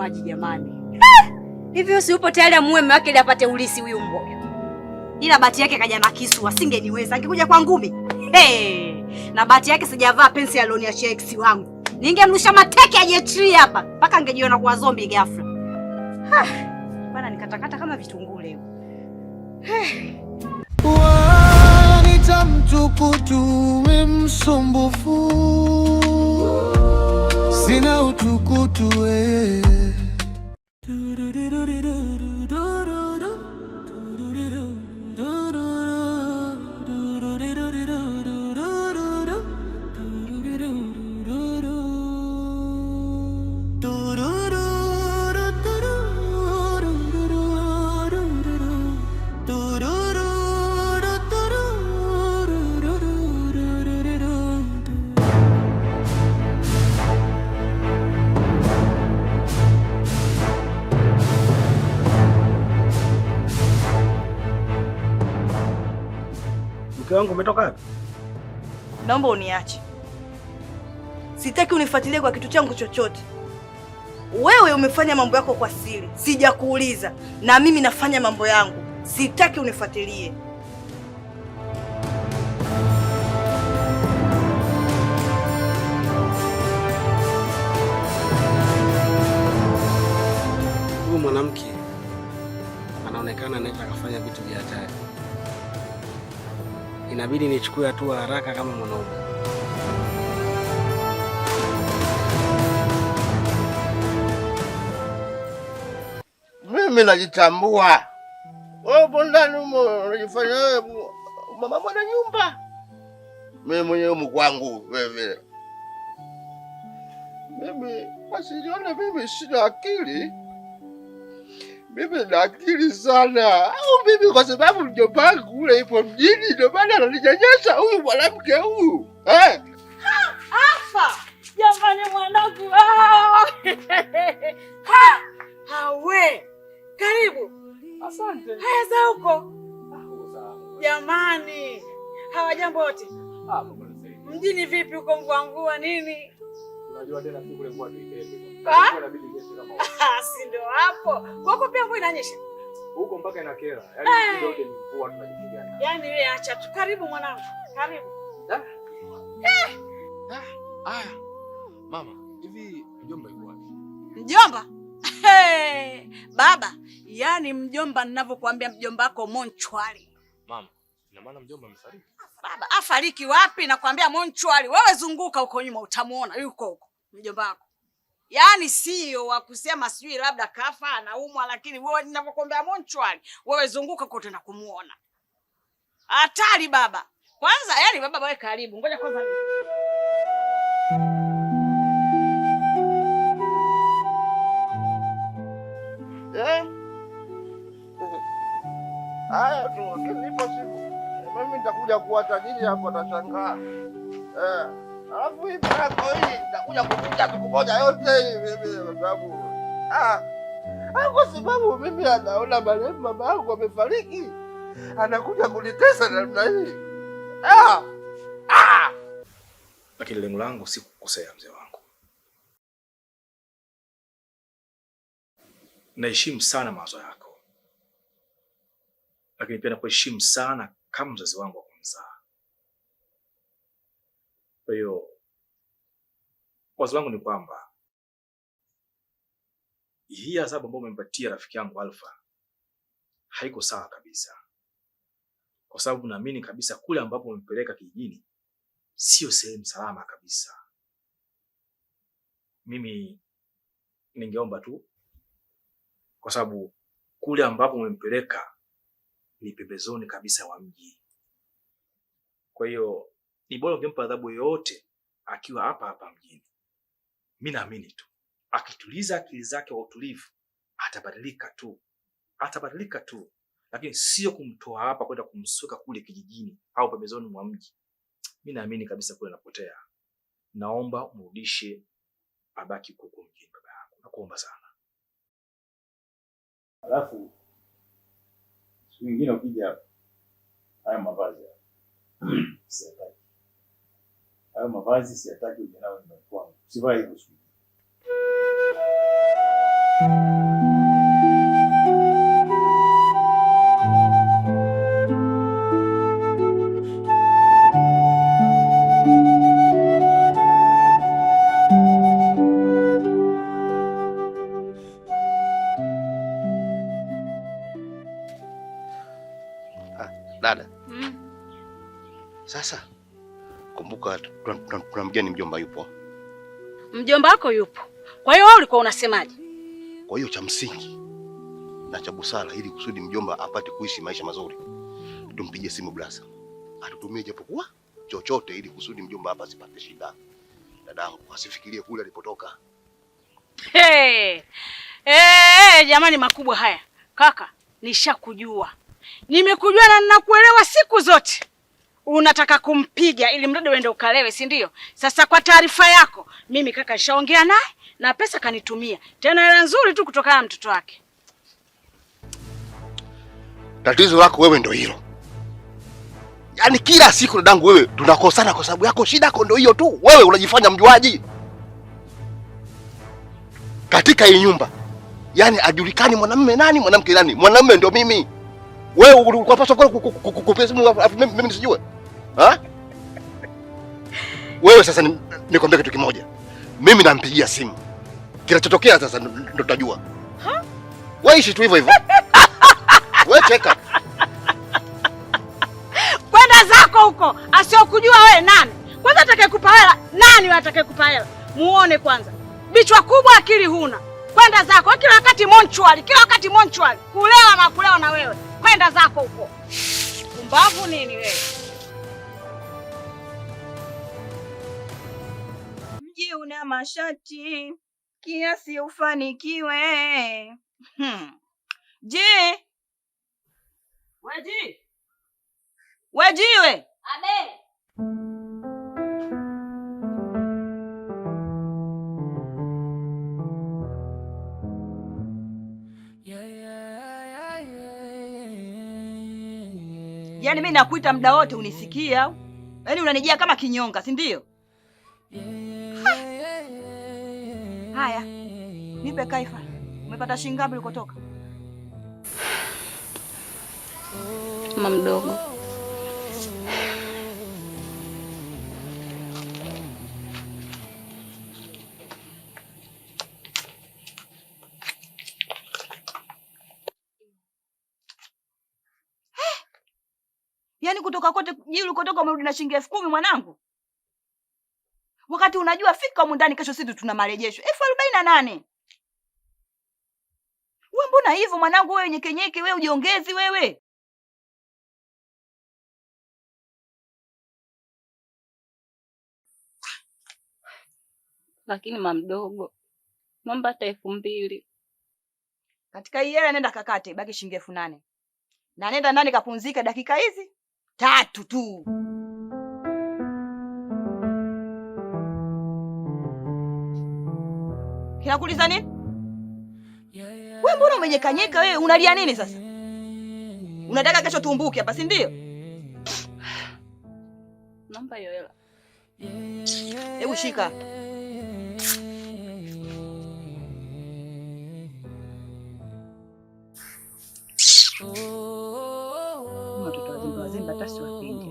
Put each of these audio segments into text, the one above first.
Muuaji jamani. Hivi si upo tayari amuue mume wake ili apate ulisi huyu mbwa? Ila bahati yake kaja na kisu, asingeniweza. Angekuja kwa ngumi. Hey! Na bahati yake sijavaa pensi alioniachia ex wangu. Ningemrusha mateke aje tree hapa mpaka angejiona kuwa zombie ghafla. Bana nikatakata kama vitunguu leo. Wanita mtukutu msumbufu, sina utukutu we. Mke wangu umetoka wapi? Naomba uniache, sitaki unifuatilie kwa kitu changu chochote. Wewe umefanya mambo yako kwa siri, sijakuuliza, na mimi nafanya mambo yangu, sitaki unifuatilie. Huyu mwanamke anaonekana anaweza akafanya vitu vya hatari. Inabidi nichukue hatua haraka kama mwanaume. Mimi najitambua. Wewe upo ndani humo unajifanya wewe mama mwana nyumba. Mimi mwenyewe humu kwangu vile vile. Mimi wasinione mimi sina akili. Mimi na akili sana. Au mimi kwa sababu mjomba wangu ule ipo mjini ndio maana ananinyanyasa huyu mwanamke huyu. Eh? Afa! Jamani mwanangu. Ah! Ha! Hawe. Karibu. Asante. Haya za huko. Jamani. Hawajambo wote. Ah, Mungu anasaidia. Mjini vipi huko, mvua mvua nini? Unajua tena siku ile mvua tuipende. Ah? Mvua inabidi inyeshe kama Ah, si ndio hapo. Huko pia mvua inanyesha. huko mpaka inakera. Yaani muda wote ni mvua tunajipiga. Yaani wewe acha tu. Karibu mwanangu. Karibu. Aya, mama, hivi mjomba yuko wapi? Mjomba? Hey, baba, yaani mjomba ninavyokuambia mjomba wako monchwali. Mama, ina maana mjomba amefariki? Baba, afariki wapi? Nakwambia monchwali. Wewe zunguka huko nyuma utamuona yuko huko mjomba wako. Yaani sio wa kusema sijui labda kafa anaumwa, lakini wewe ninavyokuambia monchwali, wewe zunguka huko tena kumuona. Hatari baba. Kwanza yani baba wewe karibu. Ngoja kwanza. Eh? Haya tu, lakini ipo siku mimi nitakuja kuwa tajiri hapo, atashangaa. Eh. Alafu hii milango hii nitakuja kupita siku moja yote hii mimi kwa sababu kwa sababu mimi anaona marehemu mama yangu amefariki, anakuja kunitesa namna hii. Ah! Ah! Lakini lengo langu si kukosea mzee wangu. Naheshimu sana mawazo yako, lakini pia nakuheshimu sana kama mzazi wangu wa kumzaa. Kwa hiyo wazo langu ni kwamba hii adhabu ambayo umempatia rafiki yangu Alfa haiko sawa kabisa, kwa sababu naamini kabisa kule ambapo umempeleka kijijini sio sehemu salama kabisa. Mimi ningeomba tu, kwa sababu kule ambapo umempeleka ni pembezoni kabisa wa mji. Kwa hiyo ni bora ungempa adhabu yoyote akiwa hapa hapa mjini. Mi naamini tu akituliza akili zake kwa utulivu atabadilika tu, atabadilika tu, lakini sio kumtoa hapa kwenda kumsuka kule kijijini au pembezoni mwa mji. Mi naamini kabisa kule anapotea. Naomba umrudishe abaki huko mjini, baba yangu, nakuomba sana. Alafu siku nyingine ukija hapa, haya mavazi haya siyataki. Hayo mavazi siyataki uje nayo nyumbani kwangu. Usivae hivyo siku nyingine. Dada. Sasa kumbuka tuna mgeni, mjomba yupo. Mjomba wako yupo. Kwa hiyo wewe ulikuwa unasemaje? Kwa hiyo cha msingi na cha busara ili kusudi mjomba apate kuishi maisha mazuri, tumpigie simu Blasa atutumie japokuwa chochote ili kusudi mjomba hapa asipate shida. Dadangu asifikirie kule alipotoka. Hey. Hey, jamani makubwa haya. Kaka, nishakujua. Nimekujua na ninakuelewa siku zote. Unataka kumpiga ili mradi uende ukalewe, si ndio? Sasa kwa taarifa yako, mimi kaka nishaongea naye na pesa kanitumia. Tena hela nzuri tu kutokana na mtoto wake. Tatizo lako wewe ndio hilo. Yaani kila siku dadangu wewe tunakosana kwa sababu yako, shida yako ndio hiyo tu. Wewe unajifanya mjuaji. Katika hii nyumba, yaani ajulikani mwanamume nani, mwanamke nani. Mwanamume ndio mimi. Wewe ulikuwa paswa kupiga simu alafu mimi nisijue? Ha? Wewe sasa nikwambie kitu kimoja. Mimi nampigia simu. Kinachotokea sasa ndo tutajua. Ha? Wewe ishi tu hivyo hivyo. Wewe cheka. Kwenda zako huko, asiyokujua wewe nani? Kwanza atakayekupa hela, nani atakayekupa hela? Muone kwanza. Bichwa kubwa akili huna. Kwenda zako kila wakati monchwali, kila wakati monchwali. Kulewa na kulewa na wewe. Kwenda zako huko. Pumbavu nini wewe? Mji una mashati kiasi ufanikiwe. Je, Weji. Wejiwe. Abe. Yaani mimi nakuita muda wote unisikia? Yaani unanijia kama kinyonga, si ndio? Haya. Nipe kaifa. Umepata shilingi ngapi ulikotoka? Mama mdogo. Yaani kutoka kote juu ulikotoka umerudi na shilingi 10,000 mwanangu. Wakati unajua fika humu ndani kesho sisi tuna marejesho 48,000. Wewe mbona hivyo mwanangu, wewe nyekenyeke, wewe ujiongezi wewe? Lakini mama mdogo, naomba hata 2,000. Katika hii hela nenda kakate, baki shilingi 8,000. Na nenda ndani kapumzika dakika hizi 3 tu. Kinakuuliza nini? Wewe mbona umenyekanyeka wewe? Unalia nini sasa? Unataka kesho tuumbuke hapa, si ndio? Naomba hiyo hela. Hebu shika. Watoto wazembe wazembe hata siwapendi.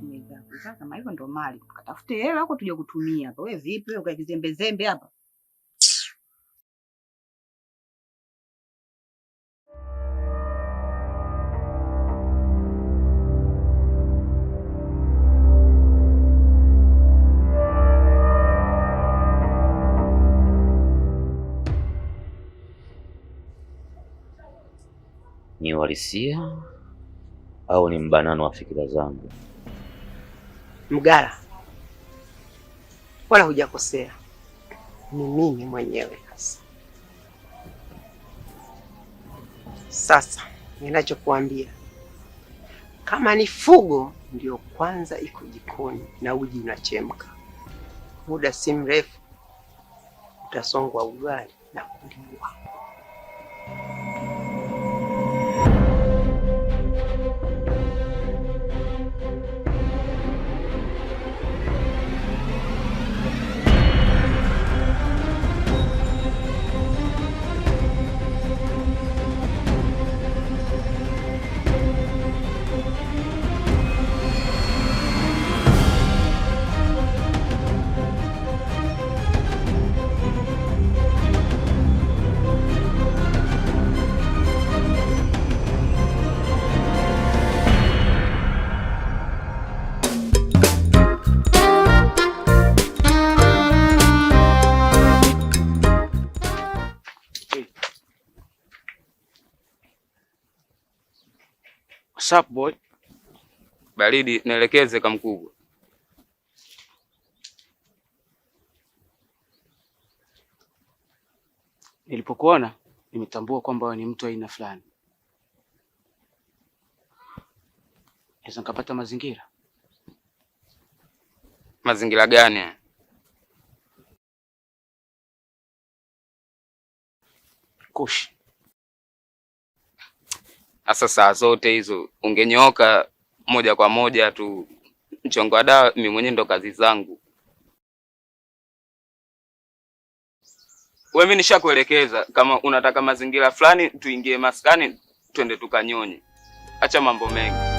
Kumezaa kama hivyo ndo mali. Tukatafute hela huko tuje kutumia hapa. Wewe vipi wewe ukae kizembe zembe hapa? Ni uhalisia au ni mbanano wa fikira zangu? Mgala, wala hujakosea, ni mimi mwenyewe hasa. Sasa ninachokuambia, kama ni fugo ndio kwanza iko jikoni na uji unachemka, muda si mrefu utasongwa ugali na kuliwa. What's up boy? Baridi, nielekeze kama mkubwa. Nilipokuona nimetambua kwamba wewe ni mtu aina fulani. Naweza nikapata mazingira? Mazingira gani haya? Kush. Sasa saa zote hizo ungenyooka moja kwa moja tu. Mchongo wa dawa mimi mwenyewe ndo kazi zangu. Wewe mimi nishakuelekeza kama unataka mazingira fulani tuingie maskani twende tukanyonye. Acha mambo mengi.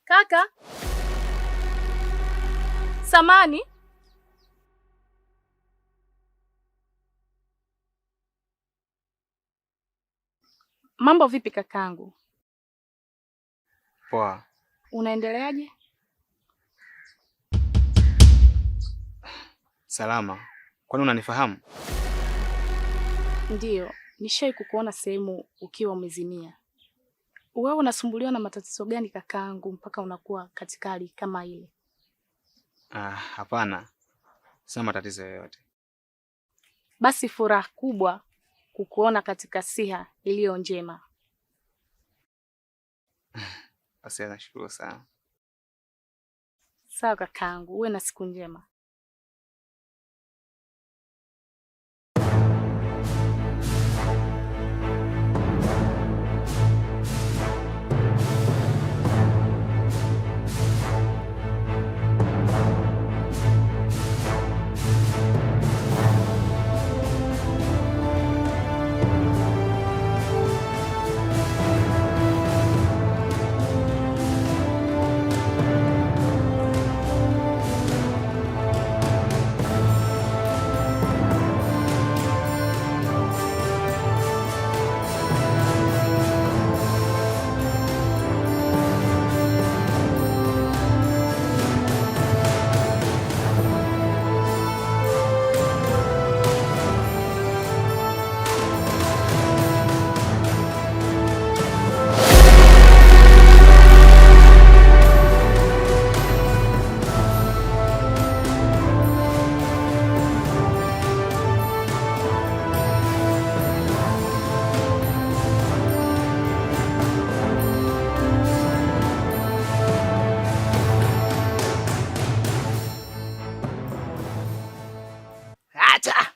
Kaka, samani. Mambo vipi kakangu? Poa. Unaendeleaje? Salama. Kwani unanifahamu? Ndiyo, nishai kukuona sehemu ukiwa umezimia. Wewe unasumbuliwa na matatizo gani kakaangu mpaka unakuwa katika hali kama ile? Ah, hapana. Sina matatizo yoyote. Basi furaha kubwa kukuona katika siha iliyo njema. Basi nashukuru sana. Sawa kakaangu, uwe na siku njema. Acha.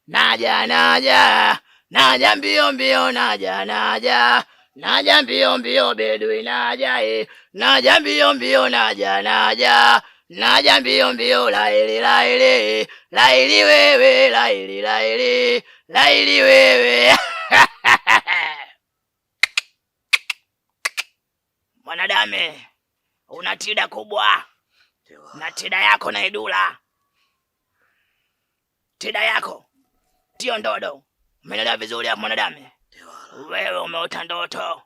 Naja, naja, naja mbio mbio, naja, naja, naja mbio mbio, bedui naja, eh. Naja mbio mbio, naja, naja, naja mbio mbio, laili laili, laili wewe, laili laili, laili wewe. Mwanadame, una tida kubwa na tida yako na idula. Tida yako tio ndodo. Umeelewa vizuri hapo mwanadame? Wewe umeota ndoto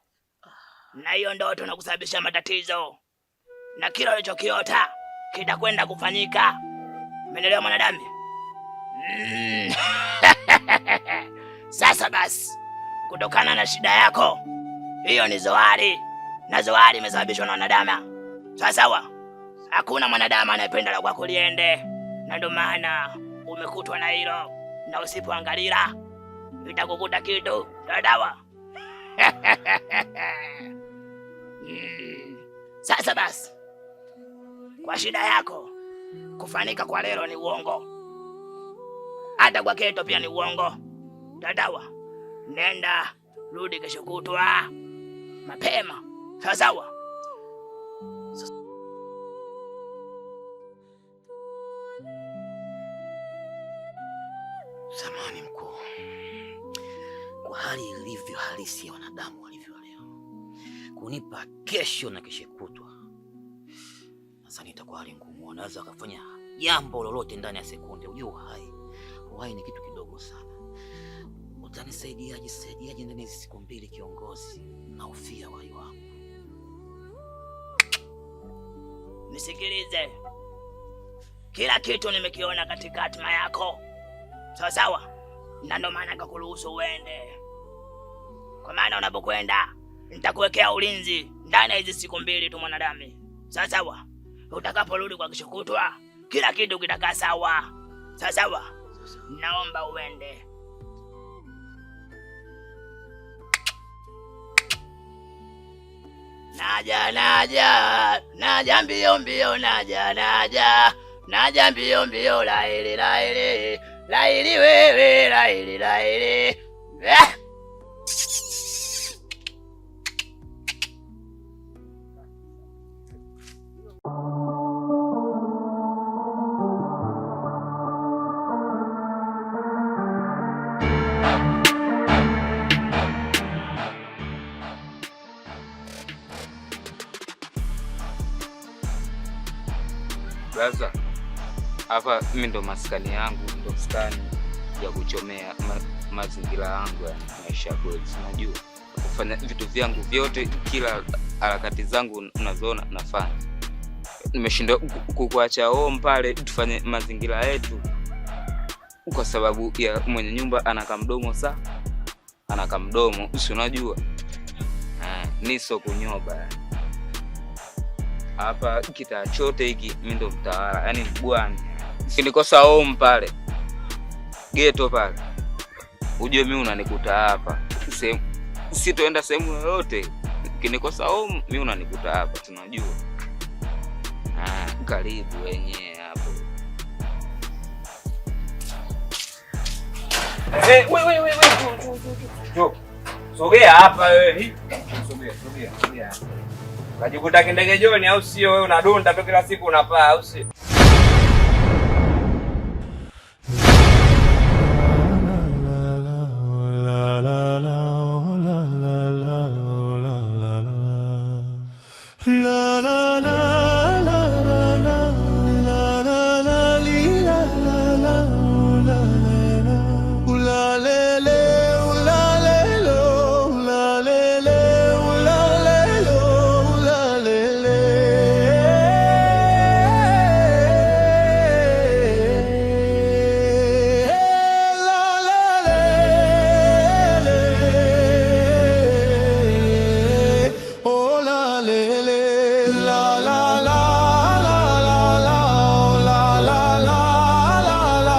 na hiyo ndoto nakusababisha matatizo, na kila ulichokiota kitakwenda kufanyika. Umeelewa mwanadame? Sasa basi, kutokana na shida yako hiyo ni zohari, na zohari imesababishwa na wanadamu. Sawa sawa, hakuna mwanadamu anayependa la kwako liende, na ndio maana umekutwa na hilo, na usipoangalia itakukuta kitu dadawa. Sasa basi, kwa shida yako kufanika kwa leo ni uongo, hata kwa keto pia ni uongo. Dadawa, nenda rudi kesho kutwa mapema, sawa sawa. Samahani mkuu, kwa hali ilivyo halisi ya wanadamu walivyo leo, Kunipa kesho na kesho kutwa, nadhani itakuwa hali ngumu. Wanaweza wakafanya jambo lolote ndani ya sekunde. Ujue uhai, uhai ni kitu kidogo sana. Utanisaidiaje saidiaje ndani ya hizi siku 2 kiongozi? Nahofia uhai wangu. Nisikilize, kila kitu nimekiona katika hatima yako, sawa sawa, na ndo maana nikakuruhusu uende, kwa maana unapokwenda nitakuwekea ulinzi ndani ya hizi siku 2 tu mwanadamu, sawa sawa. Utakaporudi kwa kesho kutwa, kila kitu kitakaa sawa, sawa sawa. Naomba uende. Naja naja naja mbio mbio, naja naja naja mbio mbio, laili laili laili wewe, laili laili. Brother, hapa mimi ndo maskani yangu, ndo bustani ya kuchomea mazingira yangu ya maisha kweli. Unajua kufanya vitu vyangu vyote, kila harakati zangu unazoona nafanya. Nimeshindwa kukuacha home pale tufanye mazingira yetu kwa sababu ya mwenye nyumba ana kamdomo sana. Ana kamdomo, si unajua? Niso kunyoba. Hapa kitaa chote hiki mimi ndo mtawala, yani mbwani. Nilikosa home pale ghetto pale, ujue mimi unanikuta hapa. Sehemu sitoenda sehemu yoyote. Ukinikosa home mimi unanikuta hapa, tunajua. Karibu wenyewe hapo. We, njoo. Sogea hapa wewe. Sogea, sogea, sogea. Unajikuta kindege joni au sio? Wewe unadunda tu kila siku unapaa au sio?